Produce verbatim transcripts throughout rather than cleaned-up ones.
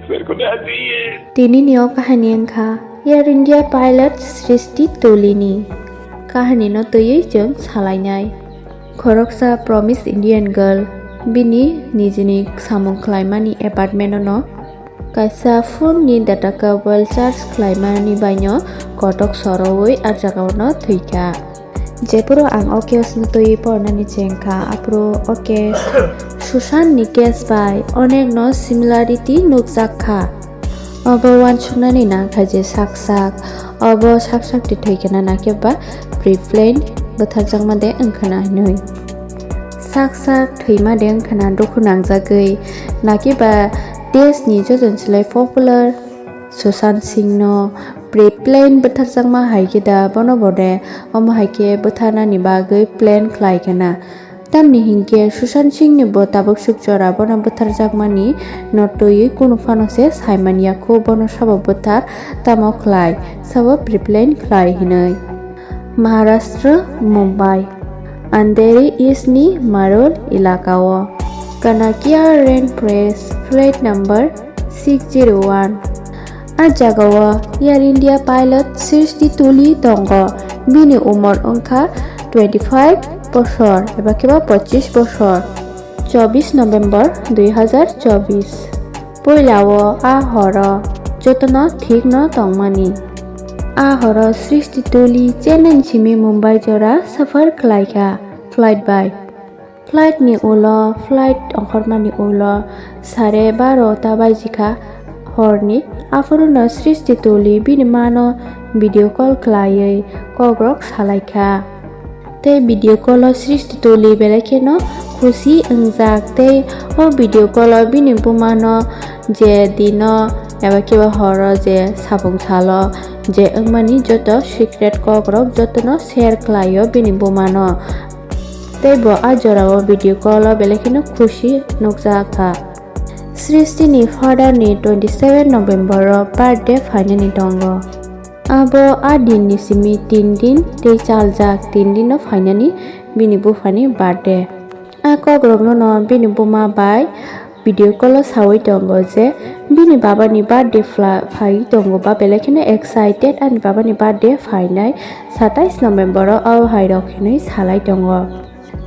मेरे को न्याय चाहिए। Tini ni o kahani wngkha Air India pilot Srishti Tuli ni kahani no twiwi chwng salainai. Khoroksa promise Indian girl bini nijini samung khlaimani apartment o no kaisa phone ni data cable charge khlaimani baino kotok sorowi a jagao no thwikha. Jephuru ang o case no twiwi pornani chengkha, aphuru o case Sushant ni case bai onekno similarity nukjak kha. Obo uansuknani nangkha je sak sak obo sak sak de thwikha na, nakhe ba pre-planned bwtharjakma de wngkha na hinwi. Sak sak thwima de wngkha na dukhu nangjagwi, nakhe ba desh ni joto ni slai popular Sushant Singh no pre-planned bwtharjakma hai khe da bono bo de, omo hai khe bwtharnani bagwi plan khlai kha na. Tamni hinkhe Sushant Singh ni bo tabuk suk jora bono bwtharjakmani no twiwi kunu phano se saimanya kho bono sabo bwthar tamo khlai, sabo pre-planned khlai hinwi. Maharashtra, Mumbai, Andheri East ni Marol ilaka o Kanakia Rainforest flight number six zero one. A jagao Air India pilot Srishti Tuli tongo. Bini umor wngkha twenty five bosor eba khe ba pochis bosor. Chobis November dui hazar chobis. Puilao a horo jotono thikno tongmani. A horo Srishti Tuli Chennai simi Mumbai jora safar khlaikha flight bai. Flight ni ulo, flight ongkhormani ulo sare baro ta baijikha horni. Aphuru no Srishti Tuli bini mano video call khlaiwi kokrok salaikha. Tei video call o Srishti Tuli belai kheno khusi wngjak, tei o video call o bini bumano je dino eba khe ba horo je sabung salo je wngmani joto secret kokrok jotono share khlaio bini bumano. Tei bo a jorao video call o belai kheno khusi nukjakha. Srishti ni father ni twenty seven November o birthday phainani tongo. Abo a din ni simi tin din tei chaljak tin din o phainani bini buphani birthday. A kokrokno no bini buma bai video call o sawi tongo je bini baba ni birthday phla-, phai tongo ba belai kheno excited ani baba ni birthday phainai satais November o, abo hai rok hinwi salai tongo.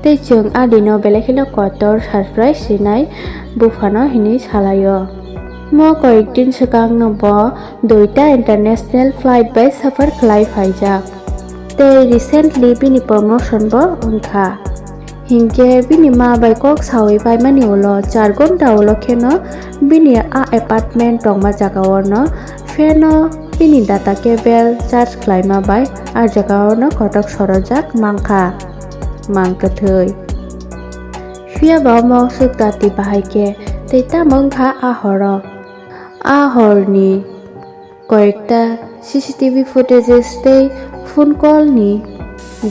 Tei chwng a dino belai kheno kotor surprise rinai buphano hinwi salaio. Mo koyek din swkangno bo duita international flight bai safar khlai phaijak. Tei recently bini promotion bo wngkha. Hinkhe bini ma bai kok sawi paimani ulo char ghonta ulo kheno bini a apartment tongma jagao no fan o bini data cable charge khlaima bai a jagao no kotok sorojak mankha, mang kwthwi. Phiya ba omo swk dati bahai khe tei tamo wngkha a horo. A horni koyekta C C T V footages tei phone call ni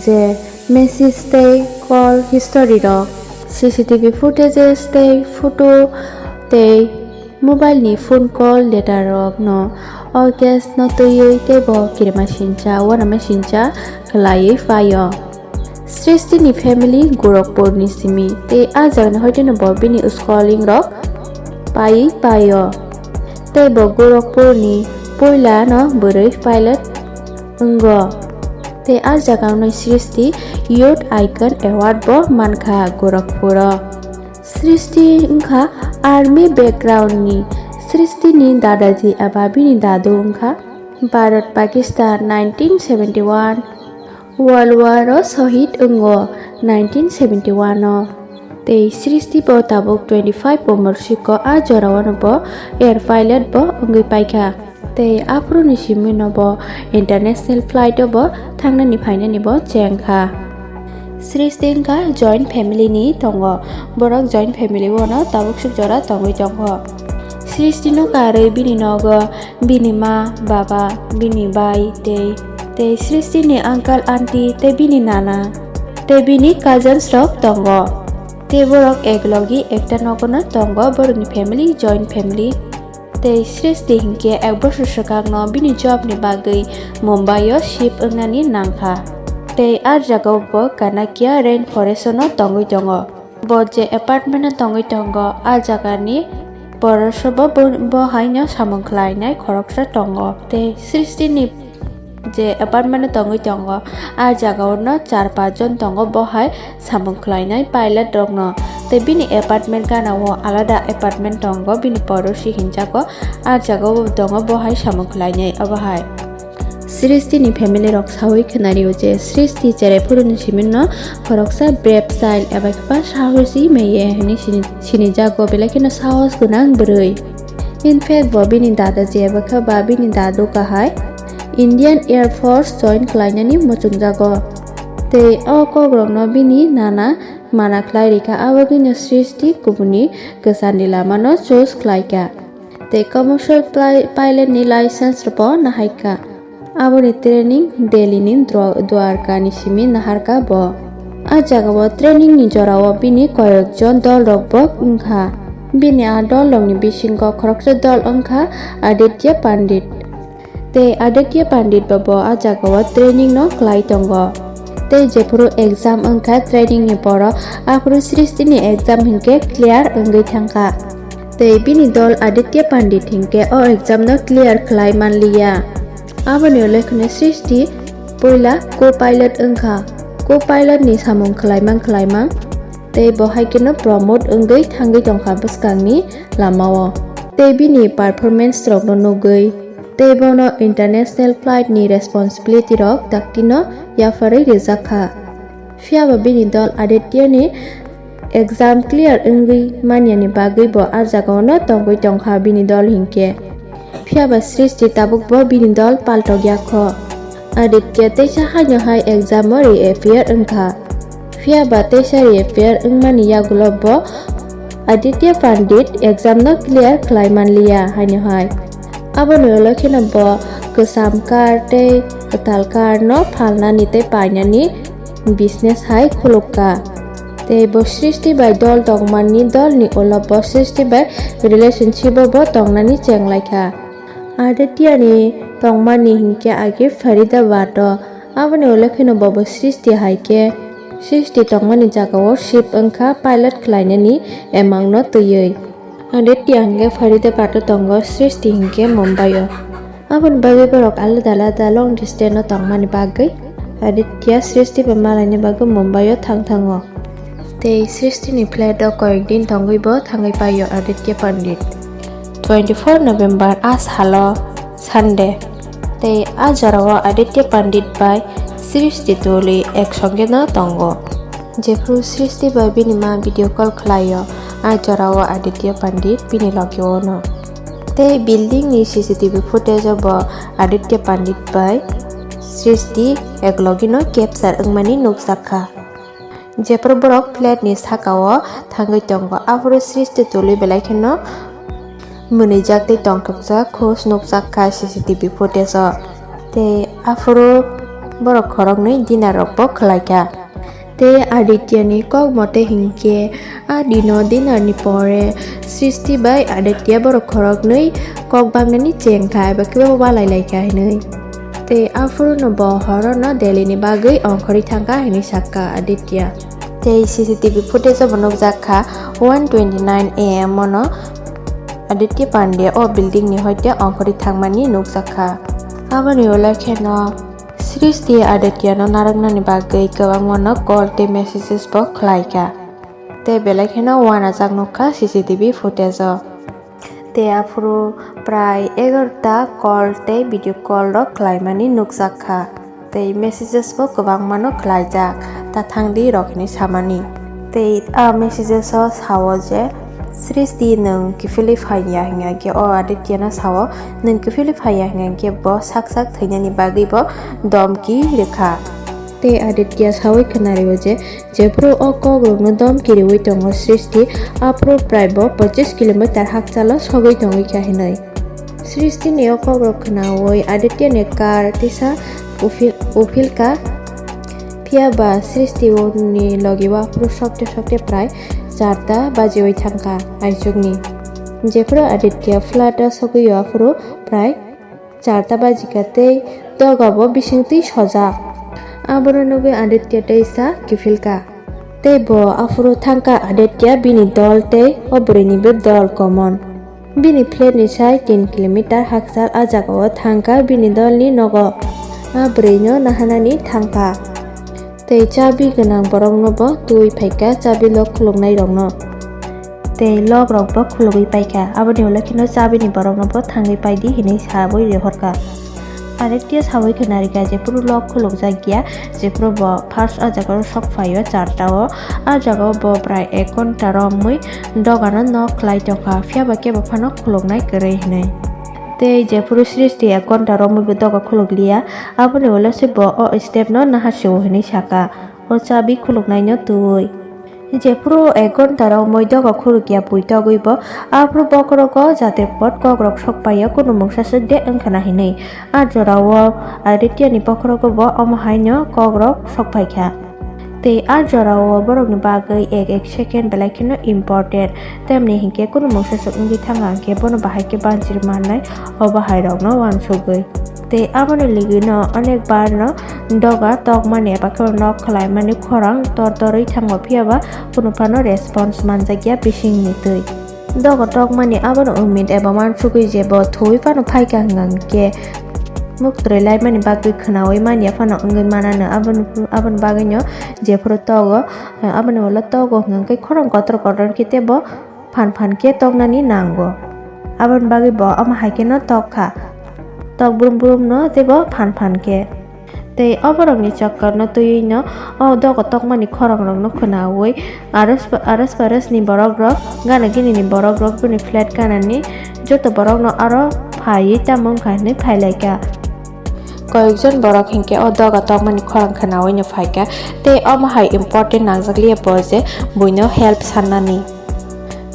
je message tei call history rok, C C T V footages tei photo tei mobile ni phone call data rok no o case no twiwi tei bo kirima sincha, uanama sincha khlaiwi phaio. Srishti ni family Gorakhpur ni simi tei a jaga ni hoiteno bo bini schooling rok paiwi paio. Tei bo Gorakhpur ni puila no bwrwi pilot wngo. Tei a jaga no Srishti Youth Icon Award bo mankha Gorakhpur o. Srishti wngkha army background ni. Srishti ni dadaji eba bini dadu wngkha Bharat Pakistan nineteen seventy one World War o sohid wngo nineteen seventy one o. Tei Srishti bo tabuk twenty five bo morsiko a jorao no bo air pilot bo wngwi paikha. Tei aphuru ni simi no bo international flight o bo thangnani phainani bo chengkha. Srishti wngkha joint family ni tongo. Borok joint family o no tabuk suk jora tongwi tongkho. Srishti no karwi bini nogo bini ma, baba, bini bai tei, tei Srishti ni uncle, aunty tei bini nana tei bini cousins rok tongo. Tei borok eklogi ekta nogo no tongo, borokni family joint family. Tei Srishti hinkhe ek bosor swkangno bini job ni bagwi Mumbai o shift wngnani nangkha. Tei a jagao bo Kanakia Rainforest o no tongwi tongo. Bo je apartment o tongwi tongo, a jagani Porosho bo, bo, bo haino samung khlainai khoroksa tongo. Tei Srishti ni je apartment o tongwi tongo, a jaga o no char panch jon tongo, bo hai samung khlainai pilot rok no. Tei bini apartment gana o alada apartment tongo, bini porosi hinjago, a jaga o tongo, bo hai samung khlainai obo hai. Srishti ni family rok sawi khwnario je Srishti cherai phuru ni simi no khoroksa brave child eba khe ba sahosi meye hinwi sini, sinijago, belai kheno sahos gwnang bwrwi. In fact, bo bini dada je eba khe ba bini dadu kahai Indian Air Force join khlainani muchungjago. Tei o kokrokno bini nana mana khlai rikha, abagwino Srishti kubuni kwcharni lamano choose khlaikha. Tei commercial pli-, pilot ni license rwbo nahaikha. Aboni training Delhi ni Dwa-, Dwarka ni simi naharkha bo. A jagao training ni jorao bini koyekjon dol rok bo wngkha. Bini a dol rok ni bisingo khoroksa dol wngkha Aditya Pandit. Tei Aditya Pandit bo, bo a jagao training no khlai tongo. Tei jephuru exam wngkha training ni poro, aphuru Srishti ni exam hinkhe clear wngwi thangkha. Tei bini dol Aditya Pandit hinkhe o exam no clear khlai manliya. Aboni ulo kheno Srishti puila co-pilot wngkha. Co-pilot ni samung khlaimang khlaimang tei bo hai kheno promote wngwi thangwi tongkha bwskangni lamao. Tei bini performance rokno nugwi tei bono international flight ni responsibility rok daktino yapharwi rijak kha. Phiya ba bini dol Aditya ni exam clear wngwi manyani bagwi bo a jagao no tongwi tongkha bini dol hinkhe. Phiya ba Srishti tabuk bo bini dol paltokya kho. Aditya teisa haino hai exam o re-appear wngkha. Phiya ba teisa re-appear wngmani yagulo bo Aditya Pandit exam no clear khlai manliya haino hai. Aboni ulo kheno bo kwcham car tei kwtal car no phalnani tei painani business hai khulukha. Tei bo Srishti bai dol tongmani, dol ni ulo bo Srishti bai relationship o bo tongnani chenglaikha. Aditya ni tongmani hinkhe agi Faridabad o, aboni ulo kheno bo bo Srishti hai khe Srishti tongmani jagao shift wngkha pilot khlainani emang no twiwi. Aditya hinkhe Faridabad o tongo, Srishti hinkhe Mumbai o. Aboni bagwi borok alada alada long distance o tongmani bagwi Aditya Srishti bai malaina bagwi Mumbai o thang thango. Tei Srishti ni flat o koyek din tongwi bo thangwi paio Aditya Pandit. Twenty four November a salo Sunday. Tei a jorao Aditya Pandit bai Srishti Tuli ek songe no tongo. Jephru Srishti bai bini ma video call khlaio, a jorao Aditya Pandit bini logi o no. Tei building ni C C T V footage o bo Aditya Pandit bai Srishti ek logi no capture wngmani nukjak kha. Jephru borok flat ni saka o thangwi tongo, aphuru Srishti Tuli belai kheno mwnwijak tei tongthokjak khuj nukjak kha C C T V footage o. Tei aphuru borok khoroknwi dinner rok bo khlai kha. Tei Aditya ni kok mote hinkhe, a dino dinner ni pore Srishti bai Aditya borok khoroknwi kok bangnani cheng kha eba khe bo walai lai kha hinwi. Tei aphuru no bo horo no Delhi ni bagwi ongkhorwi thang kha hinwi sak kha Aditya. Tei C C T V footage o bo nukjak kha one twenty nine A M o no Aditya Pandya o building ni hoite ongkhorwi thangmani nukjak kha. Aboni ulo kheno Srishti Aditya no narwknani bagwi kwbangma no call tei messages bo khlai kha. Tei belai kheno uanajak nukha C C T V footage o. Tei aphuru prai egarota call tei video call rok khlaimani nukjak kha. Tei messages bo kwbangma no khlaijak, ta thangdi rok hinwi samani. Tei a messages o sao je, Srishti nwng kiphilwi phaiya hwnkhe o Aditya no sao, nwng kiphilwi phaiya hwnkhe bo sak sak thwinani bagwi bo domki rwkha. Tei Aditya sawi khwnario je, jephru o kokrokno domki riwi tongo Srishti, aphuru prai bo pochis kilometer hakchalo sogwi tongwi kha hinwi. Srishti ni o kokrok khwnawi Aditya ni car tisa uphil-, uphilka. Phiya ba Srishti ni logi o aphuru sokte sokte prai charta bajiwi thangkha aichukni. Jephru Aditya flat o sogwi o aphuru prai charta bajikha tei doga bo bisingtwi sojak. Abono nugwi Aditya teisa kiphilka. Tei bo aphuru thangkha Aditya bini dol tei o bwrwini bo dol common. Bini flat ni sai tin kilometer hakchal a jagao thangkha bini dolni nogo. A bwrwino naharnani thangkha. Tei chabi gwnang borokno bo twi phaikha chabi lock khuluknai rokno. Tei lock rok bo khulugwi paikha. Aboni ulo kheno chabini borokno bo thangwi paidi hinwi sawi rohorkha. Aditya sawi khwnarikha jephuru lock khulukjak ya, jephuru bo first a jagao sok phaio charta o. A jagao bo prai ek ghonta romwi dogano nok khlai tongkha, phiyaba kebo phano khuluknai kwrwi hinwi. Tei jephuru Srishti ek ghonta romwi bo doga khulukliya, aboni ulo se bo o step no naharsi o hinwi sakha, o chabi khuluknaino twi. Jephuru ek ghonta romwi doga khulukya pui togwi bo, aphuru bokhorogo jate pot kokrok sok phaio, kunu mungsa swk de wngkhana hinwi. A jorao Aditya ni bokhorogo bo omo haino kokrok sok phaikha. Tei a jorao borokni bagwi ek ek second belai kheno important. Tamni hinkhe kunu mungsa swk wngwi thangkha hinkhe bono bahai khe banchir mannai o bahairokno uansugwi. Tei aboni ligwino onek barno doga tokmani eba khe nok khlaimani khorang tor torwi thango, phiyaba kunu phano response manjakya bisingni twi. Doga tokmani abono umit eba uansugwi je bo thwi phano phaikha hwnkha hinkhe muktrwi laimani bagwi khwnaui manya phano wngwi manano. Aboni, aboni bagwino jephuru togo, aboni ulo togo hwnkha hinkhe khorang kotor kotor khe teibo phan phan khe toknani nango. Aboni bagwi bo omo hai kheno tok kha. Tok brum brum no teibo phan phan khe. Tei o borokni chokkorno twiwi no o dogo tokmani khorang rokno khwnaui aros, aros paros ni borok rok, gana gini ni borok rok bini flat gana ni joto borok no aro phaiwi tamo wngkha hinwi phailaikha. Koyekjon borok hinkhe o doga tokmani khorang khwnaui no phaikha, tei omo hai important nangjakliya bo je buino help sannani.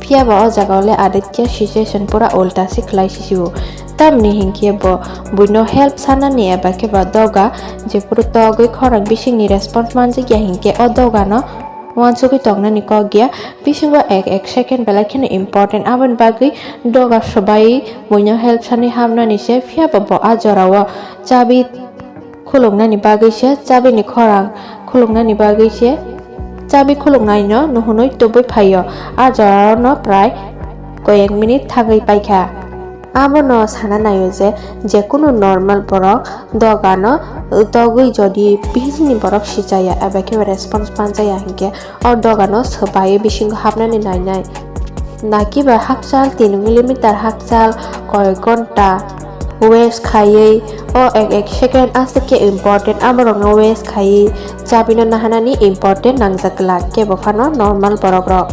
Phiyaba o jagao le Aditya situation pura ulta se khlai sisio. Tamni hinkhe bo buino help sanani eba khe ba doga jephuru togwi khorang bisingni response manjakya hinkhe o dogano uansugwi tongnani kok ya. Bisingo ek ek second belai kheno important, aboni bagwi doga swbai buino help sanwi hamnani se. Phiyaba bo a jorao chabi khuluknani bagwi se, chabini khorang khuluknani bagwi se, chabi khuluknaino nuhunwi tubui phaio. A jorao no prai koyek minute thangwi paikha. Abono sana naio je, jekunu normal borok dogano togwi jodi bisingni borok sichaya eba khe response manjaya hinkhe, o dogano swbai bisingo hapnani nainai. Nakiba hakchal tin kilometer hakchal koi ghonta waste khaiwi, o ek ek second aswk khe important, aborokno waste khaiwi chabino naharnani important nangjak glak kebo phano normal borokrok.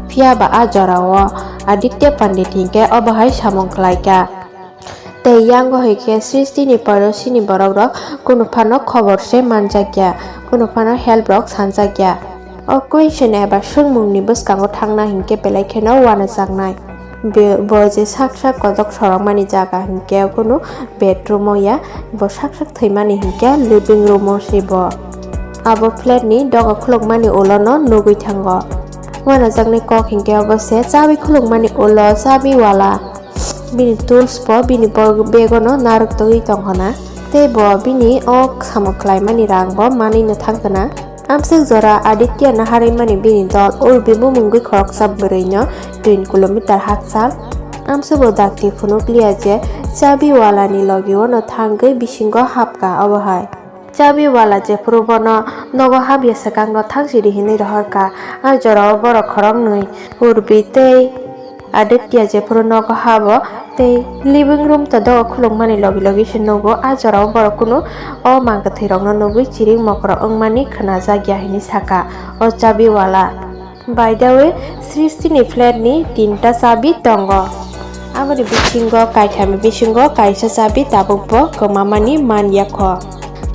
Phiyaba a jorao Aditya Pandit hinkhe obo hai samung khlaikha. Tei yango hai khe Srishti ni porosi ni borok rok kunu phano khobor se manjakya, kunu phano help rok sanjakya. O question eba swngmung ni bwskango thangna hinkhe belai kheno uanajaknai. Be-, bo je sak sak kotok sorokmani jaga hinkhe kunu bedroom o ya, bo sak sak thwimani hinkhe living room o se bo. Abo flat ni doga khulukmani ulo no nugwi thango. Uanajaknai kok hinkhe obo se chabi khulukmani ulo chabi wala. Bini tools bo bini bo-, bag-o no narwk tongwi tongkha na. Tei bo bini o samung khlaimani rang bo manwi no thangkha na. Amswk jora Aditya naharwi mani bini dol Urbi bumungwi khoroksa bwrwi no tin kilometer hakchal. Amswk bo dakti phunuk liya je chabi wala ni logi o no thangwi bisingo hapkha obo hai. Chabi wala jephuru bono nogo habya swkang no thang sidi hinwi rohorkha. A jorao borok khoroknwi Urbi tei Aditya jephuru nogo habo tei living room to doga khulukmani logi logi se nugo. A jorao borok kunu o mang kwthwi rokno nugwi chiring mokro wngmani khwnajak ya hinwi saka o chabi wala. By the way, Srishti ni flat ni tinta chabi tongo. Aboni bisingo kaitham ni bisingo kaisa chabi tabuk bo kwmamani man yakho.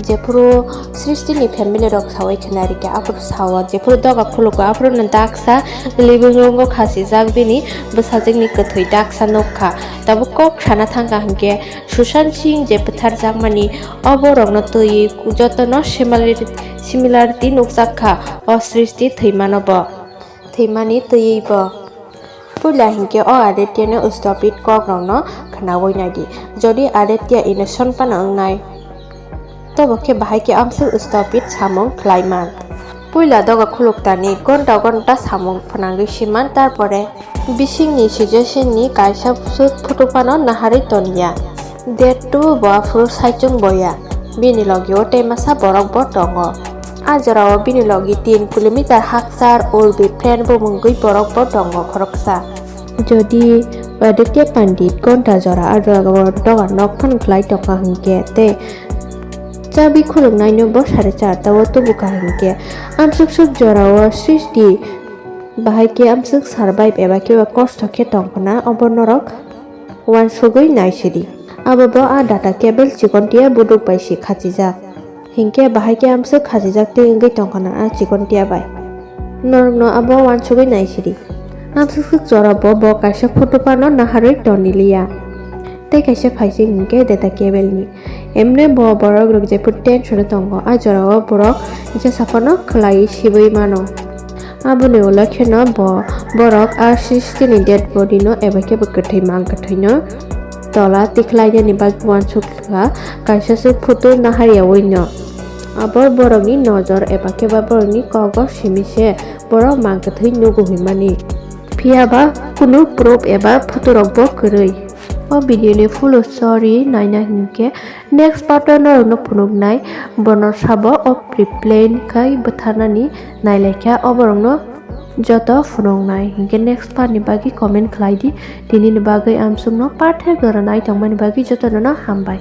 Jephuru Srishti ni family rok sawi khwnarikha, aphuru sao, jephuru doga khulugo, aphuru no daksa living room o khasijak bini bwsajwk ni kwthwi daksa nukha. Tabuk kok sana thangkha hinkhe Sushant Singh je bwtharjakmani, o borokno twiwi jotono similar-, similarity nukjak kha o Srishti thwimano bo. Thwimani twiwi bo. Puila hinkhe o Aditya ni stupid kok rokno khwnawi naidi. Jodi Aditya innocent phano wngnai, tobo khe bahai khe amswk stupid samung khlaiman. Puila doga khuluktani ghonta ghonta samung phwnangwi siman, tarpore Bisingni suggestion ni kaisa swk photo phano naharwi toniya. Date two bo aphuru saichung boya. Bini logi o tei masa borok bo tongo. A jora o bini logi tin kilometer hakchar ul befriend bumungwi borok bo tongo khoroksa. Jodi Aditya Pandit gonta jora a jora o dogar nok phano khlai tongkha hinkhe tei chabi khuluknaino bo sare charta o tubuka hinkhe amsuk suk jora o Srishti bahai khe amsuk survive eba khe kosto khe tongkhna obo norok uansugwi naisidi. Abo bo a data cable chikontiya buduk bai si khachijak. Hinkhe bahai khe amswk khachijak tei wngwi tongkhna a chikontiya bai. Norokno abo uansugwi naisidi. Amswk swk jora bo bo kaisa photo phano naharwi toniliya. Tei kaisa phaising hinkhe data cable ni. Emne bo borok rok jephuru tension o tongo, a jora o borok jesa phano khwlaiwi sibwi mano. Aboni ulo kheno bo borok a Srishti ni dead body no eba khe bo kwthwi mang kwthwi no tola tikhlainani bagwi uansuk kha kaisa se photo naharyawi no. Abo borokni nojor eba khe ba borokni kogo simi se borok mang kwthwi nugo hwnmani. Phiya ba kunu proof eba photo rok bo kwrwi. O video ni full story naina hinkhe next part o norokno phunuknai, bono sabo o pre-plan khai bwtharnani nailaikha, o borokno joto phunuknai hinkhe next part ni bagwi comment khlai di. Tini ni bagwi amsukno pathak jora nai tongmani bagwi jotono no hambai.